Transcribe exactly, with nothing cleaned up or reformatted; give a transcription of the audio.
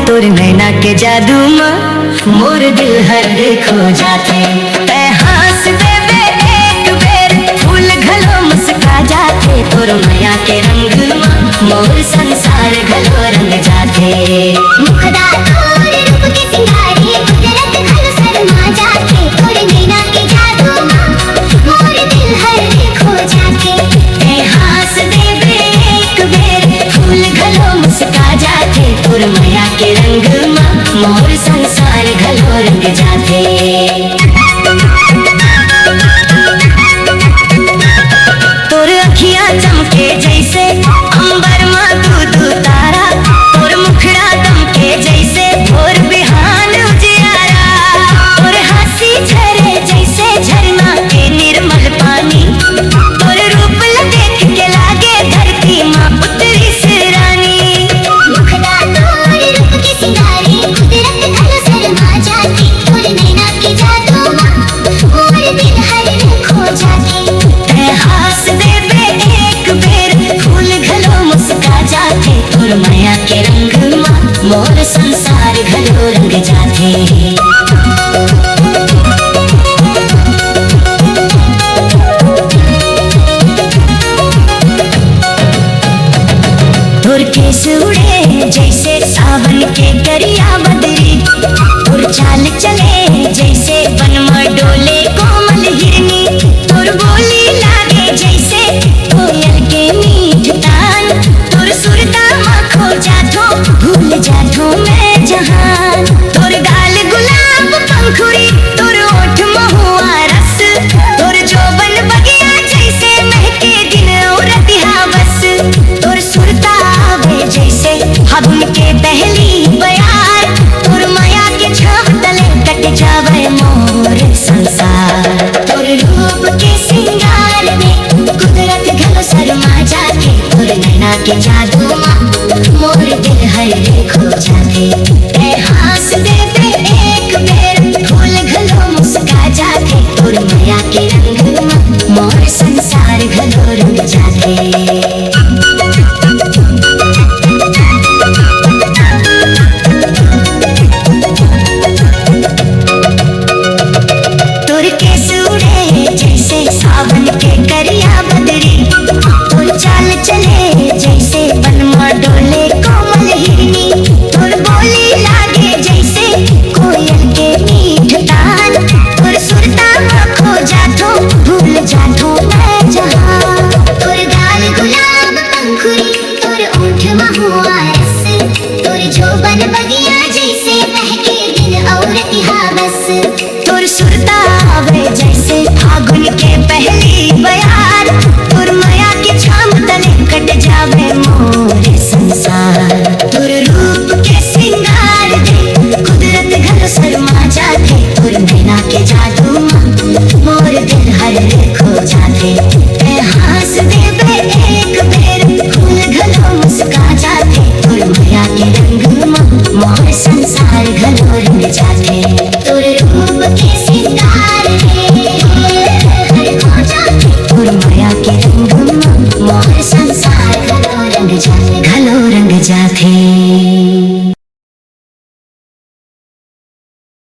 तोर नैना के जादू म मोर दिल हर खो जाथे। तै हाँस देबे एक बेर, फूल घलो मुस्का जाथे। तोर मया के रंग म मोर संसार घलो रंग जाथे। मुखड़ा तोर रूप के सिंगारे, कुदरत घलो शर्मा जाथे। तोर नैना के जादू म मोर दिल हर खो जाथे। तै हाँस देबे एक बेर, फूल घलो मुस्का जाथे। तोर मया के रंग म मोर संसार घलो रंग जाथे। तोर अँखियाँ चमके जइसे अंबर म दू दू तारा, तोर मुखड़ा दमके जइसे भोर बिहान उजियारा, तोर हाँसी झरे जइसे झरना के निर्मल पानी, तोर रूप ल देख के लागे धरती म उतरिस रानी। मुखड़ा तोर रूप के सिंगारे, कुदरत घलो शर्मा जाथे। तोर नैना के जादू म मोर दिल हर खो जाथे। तै हाँस देबे एक बेर, फूल घलो मुस्का जाथे। तोर मया के रंग म मोर संसार घलो रंग जाथे। तोर केस उड़े जइसे सावन के करिया बदरी, तोर चाल चले जइसे बन म डोले कोमल हिरनी, तोर बोली लागे जइसे कोयल के मीठ तान, तोर सुरता म खो जाथों, भूल जाथों मैं जहान। तोर गाल गुलाब पंखुड़ी, तोर ओठ महुआ रस, तोर जोबन बगिया जइसे महके दिन अउ रतिहा बस। तोर सुरता आवे जइसे फागुन के पहली बयार, तोर मया के छाँव तले कट जावे मोर संसार। तोर रूप के सिंगार में कुदरत घलो शर्मा जाथे। तोर नैना के जादू म मोर दिल हर खो जाथे। तै हाँस देबे एक बेर, फूल घलो मुस्का जाथे। तोर मया के रंग म मोर संसार घलो रंग जाथे। तोर केस उड़े जइसे सावन के करिया बदरी, तोर चाल चले जइसे बन म डोले कोमल हिरनी, तोर बोली लागे जइसे कोयल के मीठ तान, तोर सुरता म खो जाथों, भूल जाथों मैं जहान। तोर गाल गुलाब पंखुड़ी, तोर ओठ महुआ रस, तोर जोबन बगिया जइसे महके दिन अउ रतिहा बस। तोर सुरता आवे जइसे फागुन के पहली बयार, तोर मया के छाँव तले कट जावे मोर संसार। तोर रूप के सिंगार दे कुदरत घलो शर्मा जाथे, तोर नैना के जादू म मोर दिल हर खो जाथे। तै हाँस देबे एक बेर, फूल घलो मुस्का जाथे। तोर मया के रंग म मोर संसार घलो रंग जाथे। तोर रूप के सिंगार हे हर खो जाथे। तोर मया के रंग म मोर संसार घलो रंग जाथे, घलो रंग जाथे।